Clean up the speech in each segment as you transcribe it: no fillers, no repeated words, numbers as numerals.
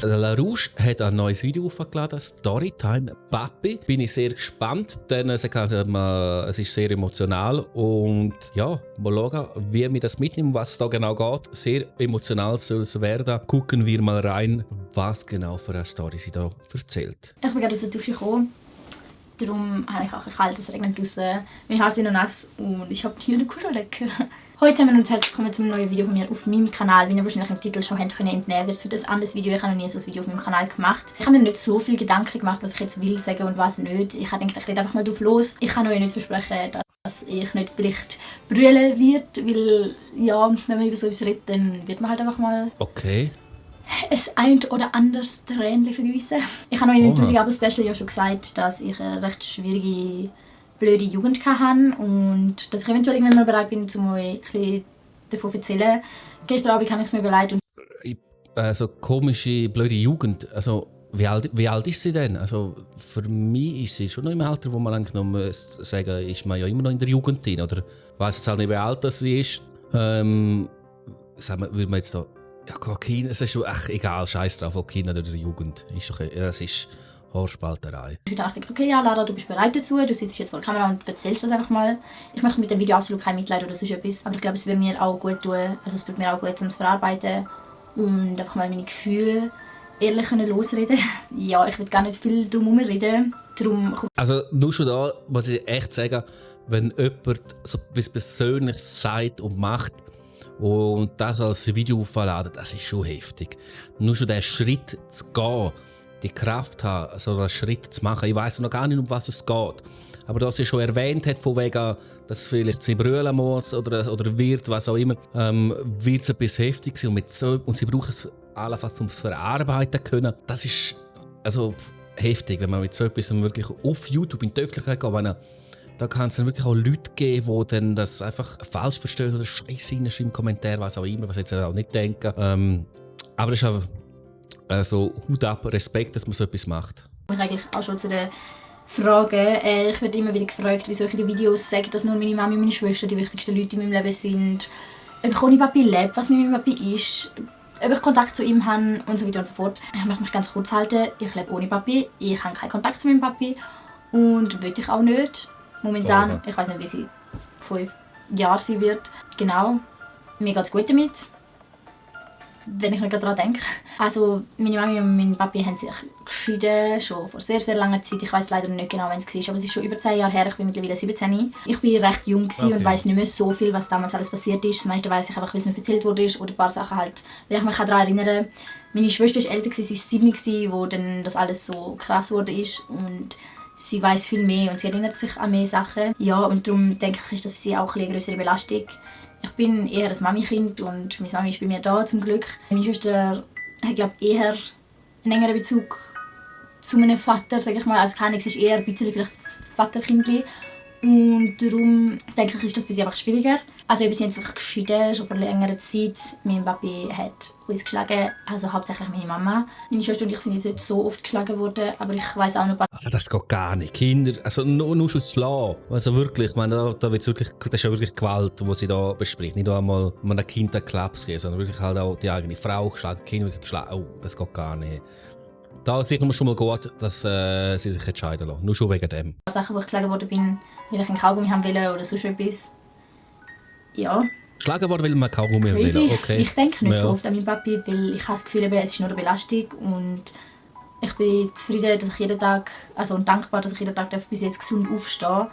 LaRouche hat ein neues Video hochgeladen, Storytime Papi. Bin ich sehr gespannt, denn es ist sehr emotional. Und ja, mal schauen, wie wir das mitnehmen, was da genau geht. Sehr emotional soll es werden. Gucken wir mal rein, was genau für eine Story sie da erzählt. Ich bin gerade aus der Dusche gekommen. Darum habe ich auch ein kaltes Regnen draussen. Meine Haare sind noch nass und ich habe hier eine Kuscheldecke. Heute haben wir uns herzlich willkommen zum neuen Video von mir auf meinem Kanal. Wie ihr wahrscheinlich im Titel schon entnehmen könnt, wird es ein anderes Video. Ich habe noch nie so ein Video auf meinem Kanal gemacht. Ich habe mir nicht so viel Gedanken gemacht, was ich jetzt will sagen und was nicht. Ich habe gedacht, ich rede einfach mal drauf los. Ich kann euch nicht versprechen, dass ich nicht vielleicht brüllen werde, weil ja, wenn man über so etwas redet, dann wird man halt einfach mal... Okay. Es ein oder anderes Tränchen vergewissen. Ich habe noch in meinem 1000 Abo-Special ja schon gesagt, dass ich eine recht schwierige, blöde Jugend hatte und dass ich eventuell irgendwann mal bereit bin, um euch ein bisschen davon zu erzählen. Gestern Abend habe ich es mir überlegt. Also komische, blöde Jugend. Also wie alt ist sie denn? Also für mich ist sie schon noch im Alter, wo man eigentlich noch sagen ist man ja immer noch in der Jugend drin. Oder ich weiss jetzt halt nicht, wie alt das sie ist. Sagen wir, würde man jetzt da... Ja, Kinder, es ist schon egal, scheiß drauf, ob Kinder oder Jugend. Es ist Haarspalterei. Ich dachte, okay, ja, Lara, du bist bereit dazu, du sitzt jetzt vor der Kamera und erzählst das einfach mal. Ich möchte mit dem Video absolut kein Mitleid oder sonst etwas, aber ich glaube, es würde mir auch gut tun, also es tut mir auch gut, um es zu verarbeiten und einfach mal meine Gefühle ehrlich losreden. Ja, ich will gar nicht viel drum reden. Also nur schon da muss ich echt sagen, wenn jemand so etwas Persönliches sagt und macht, und das als Video aufladen, das ist schon heftig. Nur schon den Schritt zu gehen, die Kraft haben, so einen Schritt zu machen. Ich weiss noch gar nicht, um was es geht. Aber da sie schon erwähnt hat, von wegen, dass vielleicht sie brüllen muss oder wird, was auch immer, wird es etwas heftig sein. Und sie brauchen es allenfalls zum Verarbeiten können. Das ist also heftig, wenn man mit so etwas wirklich auf YouTube in die Öffentlichkeit geht. Da kann es dann wirklich auch Leute geben, die dann das einfach falsch verstehen oder Scheiße reinschreiben im Kommentar, was auch immer, was ich jetzt auch nicht denke. Aber es ist einfach so Hut ab, Respekt, dass man so etwas macht. Ich eigentlich auch schon zu den Fragen. Ich werde immer wieder gefragt, wieso ich in den Videos sage, dass nur meine Mami und meine Schwester die wichtigsten Leute in meinem Leben sind. Ob ich ohne Papi lebe, was mit meinem Papi ist, ob ich Kontakt zu ihm habe und so weiter und so fort. Ich möchte mich ganz kurz halten. Ich lebe ohne Papi, ich habe keinen Kontakt zu meinem Papi und will ich auch nicht. Momentan, ich weiß nicht, wie sie 5 Jahre sein wird. Genau, mir geht es gut damit, wenn ich nicht daran denke. Also meine Mami und mein Papi haben sich geschieden, schon vor sehr, sehr langer Zeit. Ich weiß leider nicht genau, wann es war, aber es ist schon über 10 Jahre her. Ich bin mittlerweile 17. Ich war recht jung und weiss nicht mehr so viel, was damals alles passiert ist. Das meiste weiss ich einfach, weil es mir erzählt wurde oder ein paar Sachen halt, weil ich mich daran erinnere. Meine Schwester war älter, sie war 7, wo dann das alles so krass wurde ist und sie weiß viel mehr und sie erinnert sich an mehr Sachen. Ja, und darum denke ich, ist das für sie auch eine größere Belastung. Ich bin eher ein Mami-Kind und meine Mami ist bei mir da, zum Glück. Meine Schwester hat, glaube ich, eher einen engeren Bezug zu meinem Vater, sage ich mal. Also keine, es ist eher ein bisschen vielleicht das Vaterkindli. Und darum denke ich, ist das für sie einfach schwieriger. Also wir sind jetzt wirklich geschieden, schon vor längerer Zeit. Mein Papi hat uns geschlagen, also hauptsächlich meine Mama. Meine Schwester und ich sind jetzt nicht so oft geschlagen worden, aber ich weiss auch noch... Aber das geht gar nicht. Kinder, also nur schon schlagen. Also wirklich, ich meine, da wird's wirklich, das ist ja wirklich Gewalt, die sie da bespricht. Nicht nur einmal, wenn ein Kind einen Klaps gibt, sondern wirklich halt auch die eigene Frau geschlagen, Kinder wirklich geschlagen. Oh, das geht gar nicht. Da sieht man schon mal gut, dass sie sich entscheiden lassen. Nur schon wegen dem. Sachen, wo ich geschlagen worden bin, weil ich einen Kaugummi haben will oder sonst etwas. Ja. Geschlagen worden, weil man Kaugummi will? Okay. Ich denke nicht so oft an meinen Papi, weil ich habe das Gefühl, es ist nur eine Belastung und ich bin zufrieden, dass ich jeden Tag, also und dankbar, dass ich jeden Tag bis jetzt gesund aufstehe.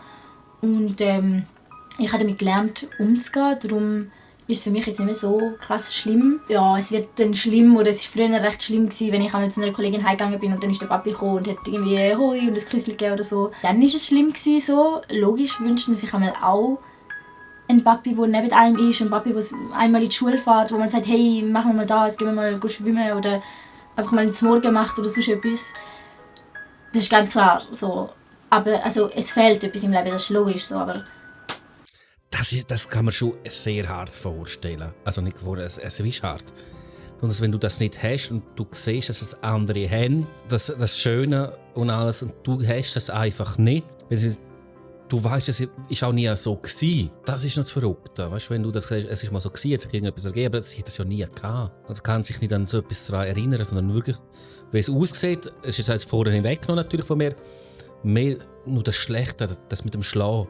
Und ich habe damit gelernt, umzugehen. Darum ist es für mich jetzt nicht mehr so krass schlimm. Ja, es wird dann schlimm, oder es war früher recht schlimm gewesen, wenn ich einmal zu einer Kollegin heimgegangen bin und dann ist der Papi gekommen und hat irgendwie «Hoi» und ein Küsschen gegeben oder so. Dann war es schlimm gewesen, so. Logisch wünscht man sich einmal auch ein Papi, der neben einem ist, ein Papi, der einmal in die Schule fährt, wo man sagt «Hey, machen wir mal das, gehen wir mal schwimmen» oder einfach mal ins Morgen macht oder sonst etwas. Das ist ganz klar so. Aber also, es fehlt etwas im Leben, das ist logisch so, aber... Das kann man schon sehr hart vorstellen. Also nicht vorstellen, es ist hart. Sondern wenn du das nicht hast und du siehst, dass es andere haben, das Schöne und alles, und du hast das einfach nicht. du weißt, es ist auch nie so gewesen. Das ist noch das Verrückte. Weißt, wenn du das sagst, es ist mal so gewesen, hat sich irgendetwas ergeben, aber sie hat das ja nie gehabt. Also kann sich nicht an so etwas daran erinnern, sondern wirklich, wie es aussieht. Es ist jetzt vorher hinweggenommen natürlich von mir. Mehr nur das Schlechte, das mit dem Schlafen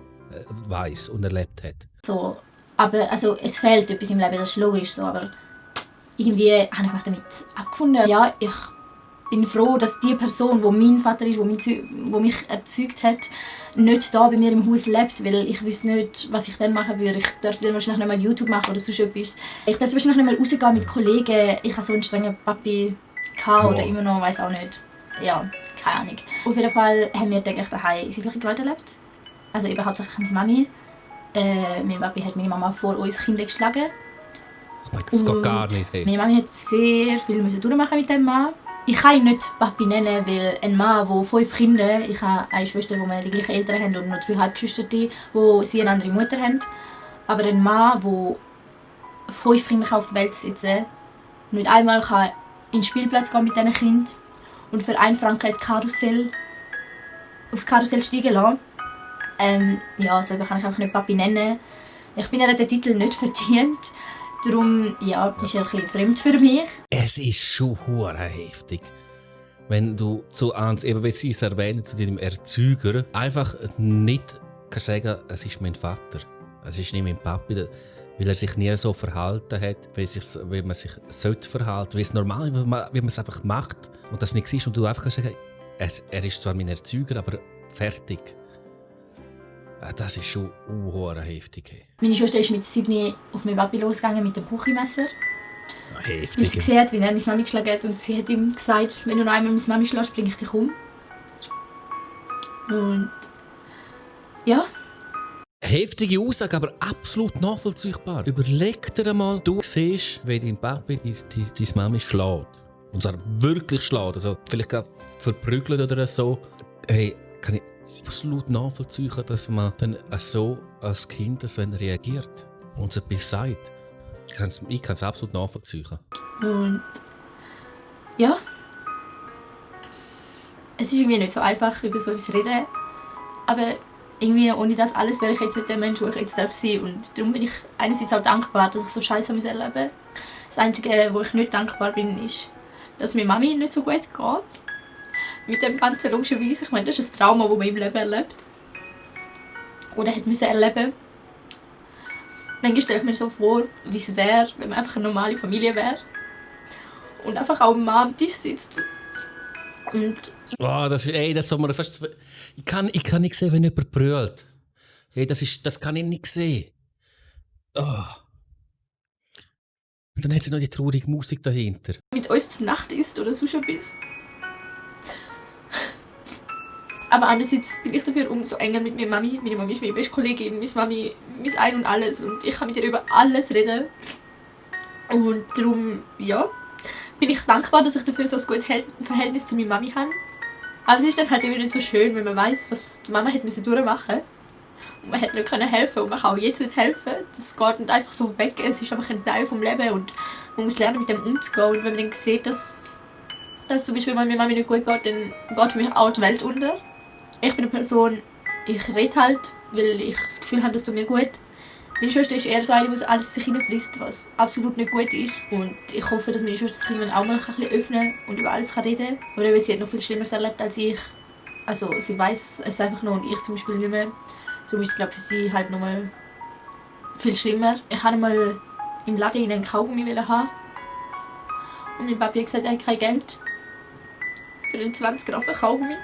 weiss und erlebt hat. So, aber also, es fehlt etwas im Leben, das ist logisch so, aber irgendwie habe ich mich damit abgefunden. Ja, ich bin froh, dass die Person, die mein Vater ist, die mich erzeugt hat, nicht da bei mir im Haus lebt, weil ich weiß nicht, was ich dann machen würde. Ich dürfte dann wahrscheinlich nicht mal YouTube machen oder sonst etwas. Ich dürfte wahrscheinlich nicht mal rausgehen mit Kollegen. Ich habe so einen strengen Papi oder immer noch, weiß auch nicht. Ja, keine Ahnung. Auf jeden Fall haben wir täglich daheim häusliche Gewalt erlebt. Also eben hauptsächlich meine Mami. Mein Papi hat meine Mama vor uns Kinder geschlagen. Das geht gar nicht. Hey. Meine Mami hat sehr viel durchmachen mit dem Mann. Ich kann ihn nicht Papi nennen, weil ein Mann, der 5 Kinder, ich habe eine Schwester, die wir die gleichen Eltern haben und noch 3 Halbgeschwister, die sie eine andere Mutter haben. Aber ein Mann, der 5 Kinder auf die Welt setzen kann, nicht einmal kann in den Spielplatz gehen mit diesen Kindern und für 1 Franken ins Karussell, auf das Karussell steigen lassen. Ja, so kann ich einfach nicht Papi nennen. Ich finde, er hat den Titel nicht verdient. Darum ja, ist er ein bisschen fremd für mich. Es ist schon hure heftig. Wenn du zu eins, eben wie sie es erwähnen, zu deinem Erzeuger, einfach nicht kannst sagen, es ist mein Vater. Es ist nicht mein Papi, weil er sich nie so verhalten hat, wie man sich sollte verhalten, wie es normal ist, wie man es einfach macht und das nicht ist und du einfach kannst sagen, er ist zwar mein Erzeuger, aber fertig. Das ist schon heftig. Meine Schwester ist mit 7 auf meinen Papi losgegangen mit dem Küchenmesser. Heftig. Weil sie gesehen hat, wie er meine Mami geschlagen hat und sie hat ihm gesagt, wenn du noch einmal meine Mami schlägst, bringe ich dich um. Und ja. Heftige Aussage, aber absolut nachvollziehbar. Überleg dir einmal, du siehst, wie dein Papi deine Mami schlägt. Und zwar wirklich schlägt. Also vielleicht gerade verprügelt oder so. Hey, kann ich absolut nachvollziehen, dass man dann so als Kind reagiert und so etwas sagt. Ich kann es absolut nachvollziehen. Und ja. Es ist irgendwie nicht so einfach, über so etwas zu reden. Aber irgendwie ohne das alles wäre ich jetzt nicht der Mensch, der ich jetzt sein darf. Und darum bin ich einerseits auch dankbar, dass ich so Scheiße erleben musste. Das Einzige, wo ich nicht dankbar bin, ist, dass meine Mami nicht so gut geht. Mit dem Ganzen logischerweise. Ich meine, das ist ein Trauma, das man im Leben erlebt. Oder hat müssen erleben. Manchmal stelle ich mir so vor, wie es wäre, wenn man einfach eine normale Familie wäre. Und einfach auch ein Mann am Tisch sitzt. Und das soll man fast... Ich kann nicht sehen, wenn jemand brüllt. Hey, das kann ich nicht sehen. Oh. Und dann hat sie noch die traurige Musik dahinter. Mit uns zur Nacht isst oder sonst etwas. Aber andererseits bin ich dafür umso enger mit meiner Mami. Meine Mami ist meine beste Kollegin, meine Mami, mein Ein und alles. Und ich kann mit ihr über alles reden. Und darum, ja, bin ich dankbar, dass ich dafür so ein gutes Verhältnis zu meiner Mami habe. Aber es ist dann halt immer nicht so schön, wenn man weiss, was die Mama hat durchmachen musste. Und man hat nicht helfen und man kann auch jetzt nicht helfen. Das geht nicht einfach so weg. Es ist einfach ein Teil des Lebens und man muss lernen, mit dem umzugehen. Und wenn man dann sieht, dass zum Beispiel, wenn meiner Mami nicht gut geht, dann geht für mich auch die Welt unter. Ich bin eine Person, ich rede halt, weil ich das Gefühl habe, das tut mir gut. Meine Schwester ist eher so eine, die alles sich hineinfrisst, was absolut nicht gut ist. Und ich hoffe, dass meine Schwester sich irgendwann auch mal ein bisschen öffnen und über alles reden kann. Aber eben, sie hat noch viel Schlimmeres erlebt als ich. Also sie weiß es einfach noch und ich zum Beispiel nicht mehr. Darum ist es, glaube ich, für sie halt noch mal viel schlimmer. Ich wollte mal im Laden einen Kaugummi haben. Und mein Papi hat gesagt, er hat kein Geld für einen 20 Rappen Kaugummi.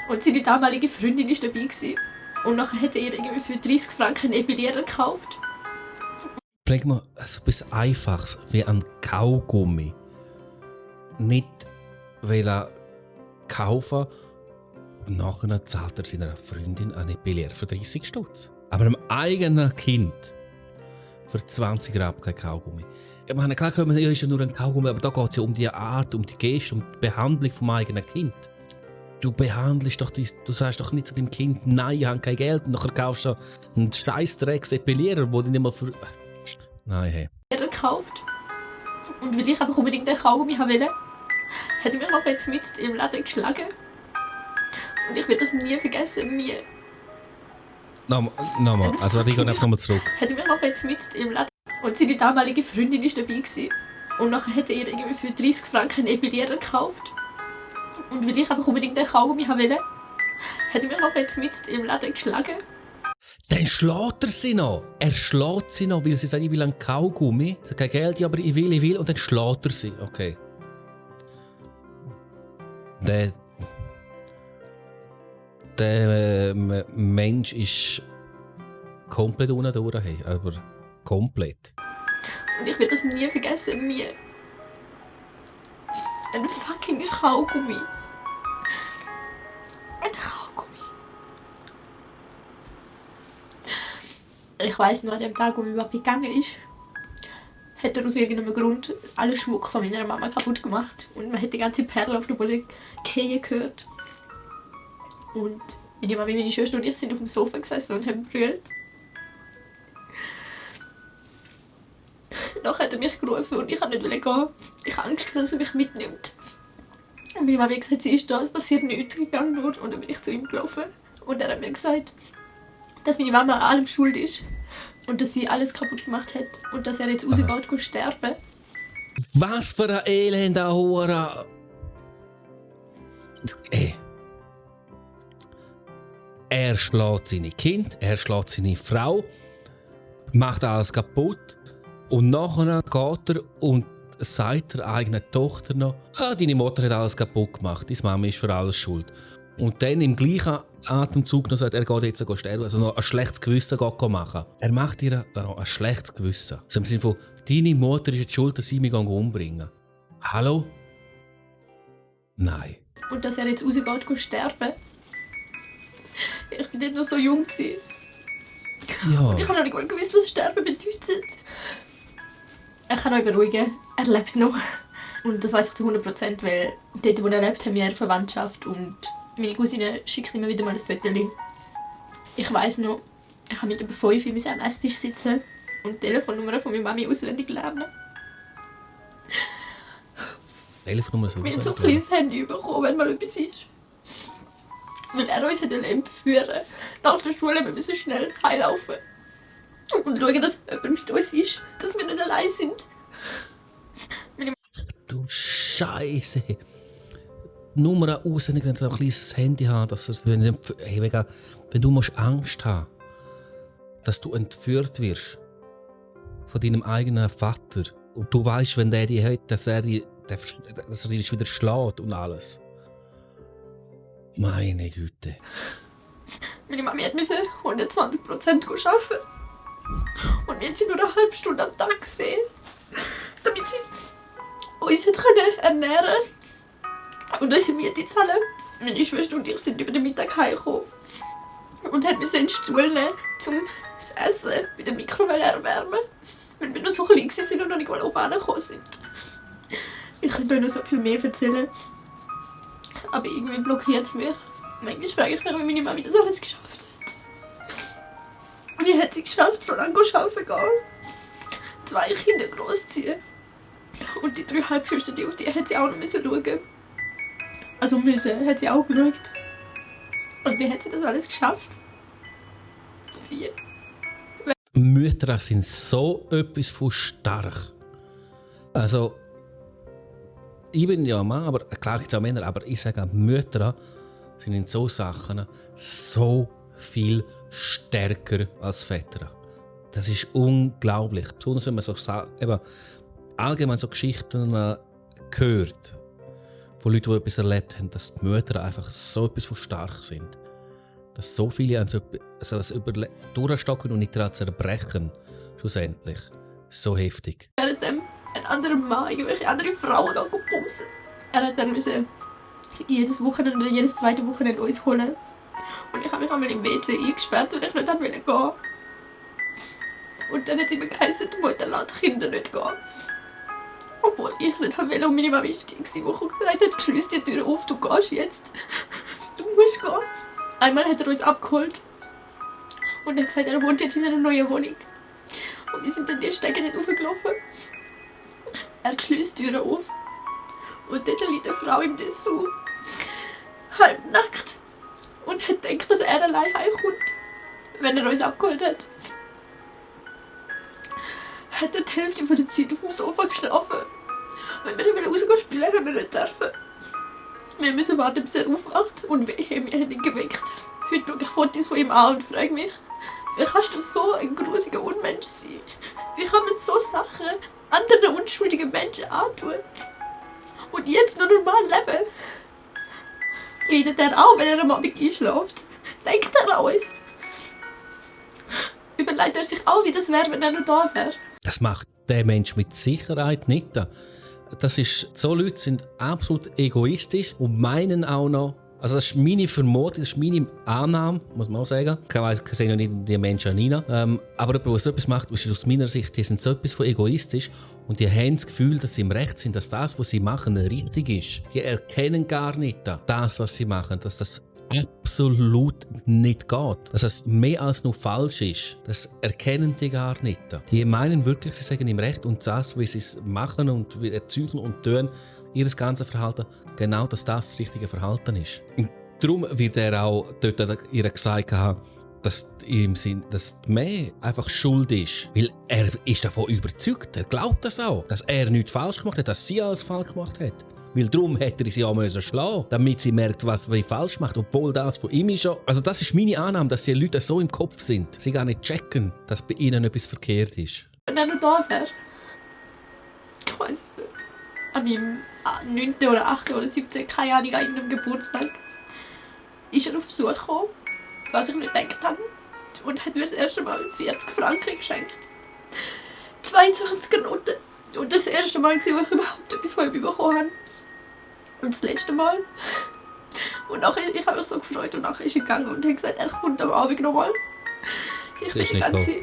Und seine damalige Freundin war dabei. Und nachher hat er ihr irgendwie für 30 Franken einen Epilierer gekauft. Bring mal so etwas Einfaches wie ein Kaugummi. Nicht kaufen und nachher zahlt er seiner Freundin einen Epilierer für 30 Stutz. Aber einem eigenen Kind für 20 Rappen kein Kaugummi. Ich meine, klar, ist ja nur ein Kaugummi, aber da geht es ja um die Art, um die Geste, um die Behandlung des eigenen Kind. Du behandelst doch, du sagst doch nicht zu deinem Kind, nein, ich habe kein Geld, und nachher kaufst du einen Scheissdrecks-Epilierer, den du nicht mal für... Nein, hey. Er gekauft. Und weil ich einfach unbedingt einen Kaugummi wollte, hat er mich noch jetzt mit im Laden geschlagen. Und ich werde das nie vergessen, nie. Nochmal, also ich gehe einfach nochmal zurück. Hat mich noch jetzt mit im Laden und seine damalige Freundin war dabei gewesen. Und nachher hat er ihr irgendwie für 30 Franken einen Epilierer gekauft. Und weil ich einfach unbedingt den Kaugummi wollte, hat er mich noch jetzt mit im Laden geschlagen. Dann schlägt er sie noch. Er schlägt sie noch, weil sie sagt, ich will einen Kaugummi. Sie sagt, kein Geld, ja, aber ich will. Und dann schlägt er sie. Okay. Der Mensch ist komplett unten durch, hey, aber komplett. Und ich werde das nie vergessen, nie. Ein fucking Kaugummi. Ein Kaugummi. Ich weiss noch, an dem Tag, wo mein Papi gegangen ist, hat er aus irgendeinem Grund alle Schmuck von meiner Mama kaputt gemacht. Und man hat die ganze Perle auf der Boden fallen gehört. Und meine Mama, meine Schwester und ich sind auf dem Sofa gesessen und haben brüllt. Nachher hat er mich gerufen und ich wollte nicht gehen. Ich habe Angst, dass er mich mitnimmt. Und meine Mama hat gesagt, sie ist da, es passiert nichts, ich gehe nur. Und dann bin ich zu ihm gelaufen. Und er hat mir gesagt, dass meine Mama an allem schuld ist. Und dass sie alles kaputt gemacht hat. Und dass er jetzt rausgeht, sterben. Was für ein elender Hure! Er schlägt seine Kinder, er schlägt seine Frau, macht alles kaputt. Und nachher geht er und sagt der eigenen Tochter noch, deine Mutter hat alles kaputt gemacht, deine Mama ist für alles schuld. Und dann im gleichen Atemzug noch sagt, er geht jetzt sterben, also noch ein schlechtes Gewissen machen. Er macht ihr noch ein schlechtes Gewissen. Also im Sinne von, deine Mutter ist jetzt schuld, dass sie mich umbringen. Hallo? Nein. Und dass er jetzt rausgeht, sterben. Ich war dort noch so jung. Ja. Und ich habe noch nicht mal gewusst, was Sterben bedeutet. Ich kann euch beruhigen, er lebt noch. Und das weiss ich zu 100%, weil dort, wo er lebt, haben wir Verwandtschaft und meine Cousine schickt immer wieder mal ein Foto. Ich weiss noch, ich musste mit über 5 Uhr am Esstisch sitzen und die Telefonnummer von meiner Mami auswendig lernen. Telefonnummer so Wir haben so ein kleines Handy bekommen, wenn mal etwas ist. Weil er uns entführen wollte. Nach der Schule müssen wir schnell heimlaufen. Und schauen, dass jemand mit uns ist. Dass wir nicht allein sind. Du Scheiße. Nummer auswendig, wenn du ein kleines Handy hast. Wenn du Angst haben musst, dass du entführt wirst. Von deinem eigenen Vater. Und du weißt, wenn der die hat, dass er dich wieder schlägt und alles. Meine Güte. Meine Mami musste 120% arbeiten. Und wir haben sie nur eine halbe Stunde am Tag gesehen. Damit sie uns ernähren konnte. Und unsere Miete zahlen. Meine Schwester und ich sind über den Mittag heimgekommen. Und mussten in den Stuhl nehmen, um das Essen bei der Mikrowelle erwärmen. Weil wir noch so klein waren und noch nicht mal oben angekommen sind. Ich könnte euch noch so viel mehr erzählen. Aber irgendwie blockiert es mich. Manchmal frage ich mich, wie meine Mami das alles geschafft hat. Wie hat sie geschafft, so lange arbeiten gehen? 2 Kinder großziehen. Und die 3 Halbschwestern, auf die hat sie auch noch schauen. Also hat sie auch geschaut. Und wie hat sie das alles geschafft? Wie? Mütter sind so etwas von stark. Also, ich bin ja ein Mann, aber klar gibt es auch Männer, aber ich sage, Mütter sind in so Sachen so viel stärker als Väter. Das ist unglaublich. Besonders wenn man so eben allgemein so Geschichten hört von Leuten, die etwas erlebt haben, dass die Mütter einfach so etwas von stark sind. Dass so viele so durchstocken und nicht daran zerbrechen. Schlussendlich. So heftig. Währenddem ein anderer Mann irgendwelche andere Frauen bumsen. Er hat dann jedes Wochenende oder jedes zweite Wochenende uns holen. Und ich habe mich einmal im WC eingesperrt, weil ich nicht gehen wollte. Und dann hat es immer geheißen, die Mutter lässt die Kinder nicht gehen. Obwohl ich nicht wollte und meine Mama war die Woche gesagt hat, schließ die Tür auf, du gehst jetzt. Du musst gehen. Einmal hat er uns abgeholt. Und er hat gesagt, er wohnt jetzt in einer neuen Wohnung. Und wir sind dann die Stege nicht hochgelaufen. Er schließt die Tür auf. Und dort liegt eine Frau im Dessous. Halb nackt. und hat gedacht, dass er allein heimkommt, wenn er uns abgeholt hat. Hat er die Hälfte der Zeit auf dem Sofa geschlafen. Wenn wir ihn rausgehen spielen, haben wir nicht dürfen. Wir müssen warten, bis er aufwacht und wir haben ihn geweckt. Heute schaue ich Fotos von ihm an und frage mich, wie kannst du so ein gruseliger Unmensch sein? Wie kann man so Sachen anderen unschuldigen Menschen antun? Und jetzt noch normal leben? Leidet er auch, wenn er am Abend einschläft? Denkt er an uns? Überlegt er sich auch, wie das wäre, wenn er noch da wäre? Das macht der Mensch mit Sicherheit nicht. So Leute sind absolut egoistisch und meinen auch noch, also das ist meine Vermutung, das ist meine Annahme, muss man auch sagen. Ich sehe noch nicht in die Menschen hinein. Aber jemand, der so etwas macht, ist aus meiner Sicht, die sind so etwas von egoistisch und die haben das Gefühl, dass sie im Recht sind, dass das, was sie machen, richtig ist. Die erkennen gar nicht das, was sie machen, dass das absolut nicht geht. Dass es mehr als nur falsch ist. Das erkennen die gar nicht. Die meinen wirklich, sie sagen im Recht und das, wie sie es machen und wie erzeugen und tun, ihr ganzes Verhalten, genau, dass das richtige Verhalten ist. Und darum wird er auch dort ihr gesagt haben, dass im Sinn, dass die Mehr einfach schuld ist. Weil er ist davon überzeugt, er glaubt das auch, dass er nichts falsch gemacht hat, dass sie alles falsch gemacht hat. Weil darum hätte er sie auch schlagen müssen, damit sie merkt, was sie falsch macht, obwohl das von ihm ist. Also das ist meine Annahme, dass die Leute so im Kopf sind. Sie gar nicht checken, dass bei ihnen etwas verkehrt ist. Wenn er noch da wäre? Ich weiß es nicht. An meinem 9. oder 8. oder 7. keine Ahnung, an irgendeinem Geburtstag ist er auf Besuch gekommen, was ich nicht gedacht habe, und hat mir das erste Mal 40 Franken geschenkt. 22er Noten. Und das erste Mal, wo ich überhaupt etwas von ihm bekommen habe. Und das letzte Mal. Und nachher, ich habe mich so gefreut und nachher ist er gegangen und hat gesagt, er kommt am Abend nochmal. Ich war den ganzen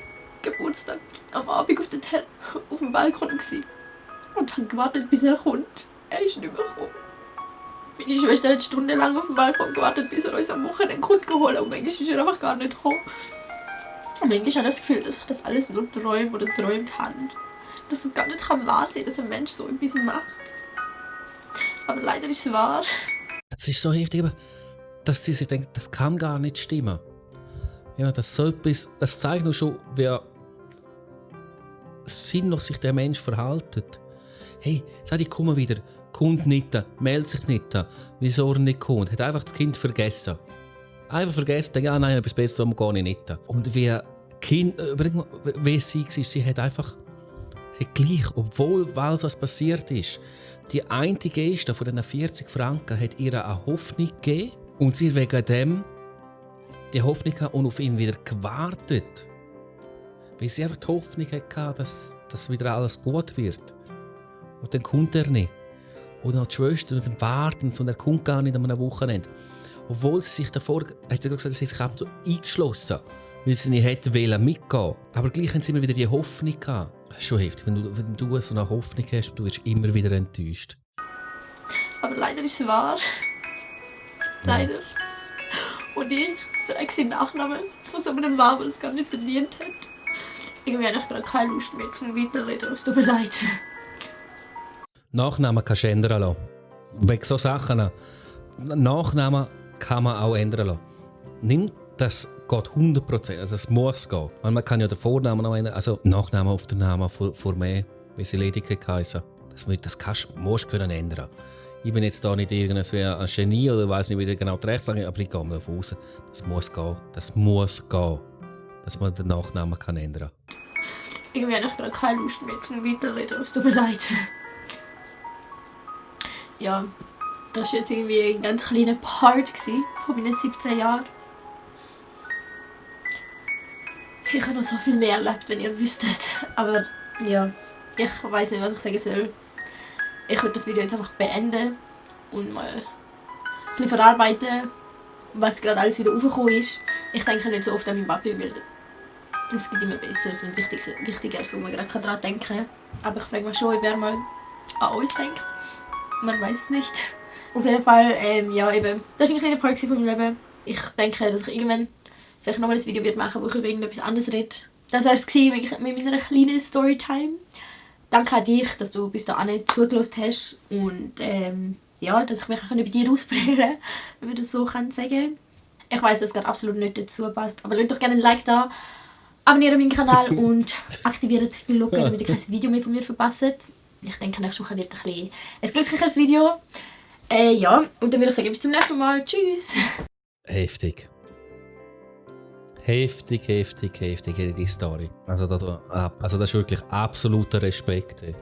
Geburtstag am Abend auf dem Balkon gewesen. Und habe gewartet, bis er kommt. Er ist nicht mehr gekommen. Meine Schwester hat stundenlang auf dem Balkon gewartet, bis er uns am Wochenende kommt geholt. Und manchmal ist er einfach gar nicht gekommen. Und manchmal habe ich das Gefühl, dass ich das alles nur träume oder träumt habe. Dass es gar nicht wahr sein kann, dass ein Mensch so etwas macht. Aber leider ist es wahr. Das ist so heftig, dass sie sich denken, das kann gar nicht stimmen. Ja, das zeigt nur schon, wie sinnlos sich der Mensch verhält. Hey, sag ich komme wieder, kommt nicht, meldet sich nicht, wieso er nicht kommt, hat einfach das Kind vergessen. Einfach vergessen, denkt, ja nein, etwas Besseres gehe ich nicht. Und wie Kind, wie sie war, sie hat einfach, sie hat gleich, obwohl was passiert ist, die eine Geste von diesen 40 Franken hat ihr eine Hoffnung gegeben und sie wegen dem die Hoffnung und auf ihn wieder gewartet. Weil sie einfach die Hoffnung hatte, dass wieder alles gut wird. Und dann kommt er nicht. Und dann die Schwester und dann warten und er kommt gar nicht an einem Wochenende. Obwohl sie sich davor, hat sie gesagt, sie hat sich eingeschlossen, weil sie nicht hätte mitgehen. Aber gleich haben sie immer wieder die Hoffnung gehabt. Das ist schon heftig, wenn du so eine Hoffnung hast, du wirst immer wieder enttäuscht. Aber leider ist es wahr. Leider. Und ich trage seinen Nachnamen von so einem Mann, der es gar nicht verdient hat. Irgendwie habe ich gerade keine Lust mehr zu weiterreden, es tut mir leid. Nachnamen kannst du ändern lassen. Wegen so Sachen. Nachnamen kann man auch ändern lassen. Nimm das geht 100%, also es muss gehen. Man kann ja den Vornamen noch ändern, also Nachnamen auf den Namen vor mir, wie sie lediglich heißen. Das musst du können ändern. Ich bin jetzt da nicht ein Genie oder weiß nicht, wie genau die Rechtslage ist, aber ich gehe mal davon aus, das muss gehen. Das muss gehen, dass man den Nachnamen kann ändern kann. Irgendwie habe ich gerade keine Lust mehr zu weiterreden, es tut mir leid. Ja, das war jetzt irgendwie ein ganz kleiner Part von meinen 17 Jahren. Ich habe noch so viel mehr erlebt, wenn ihr wüsstet. Aber ja, ich weiß nicht, was ich sagen soll. Ich würde das Video jetzt einfach beenden und mal ein bisschen verarbeiten, was gerade alles wieder aufgekommen ist. Ich denke nicht so oft an meinen Papi, weil es gibt immer Besseres und Wichtigeres, wo man gerade daran denken kann. Aber ich frage mich schon, ob er mal an uns denkt. Man weiß es nicht. Auf jeden Fall, ja eben, das war ein kleiner Part von meinem Leben. Ich denke, dass ich irgendwann vielleicht nochmal ein Video machen werde, wo ich über irgendetwas anderes rede. Das war es mit meiner kleinen Storytime. Danke an dich, dass du bis dahin zugelassen hast und ja, dass ich mich auch bei dir ausprobieren kann, wenn man das so sagen kann. Ich weiss, dass es gerade absolut nicht dazu passt, aber lasst doch gerne ein Like da, abonniert meinen Kanal und aktiviert die Glocke, damit ihr kein Video mehr von mir verpasst. Ich denke, nächste Woche wird ein glücklicheres Video. Ja, und dann würde ich sagen, bis zum nächsten Mal. Tschüss! Heftig. Heftig, die Story. Also das ist wirklich absoluter Respekt. Ey.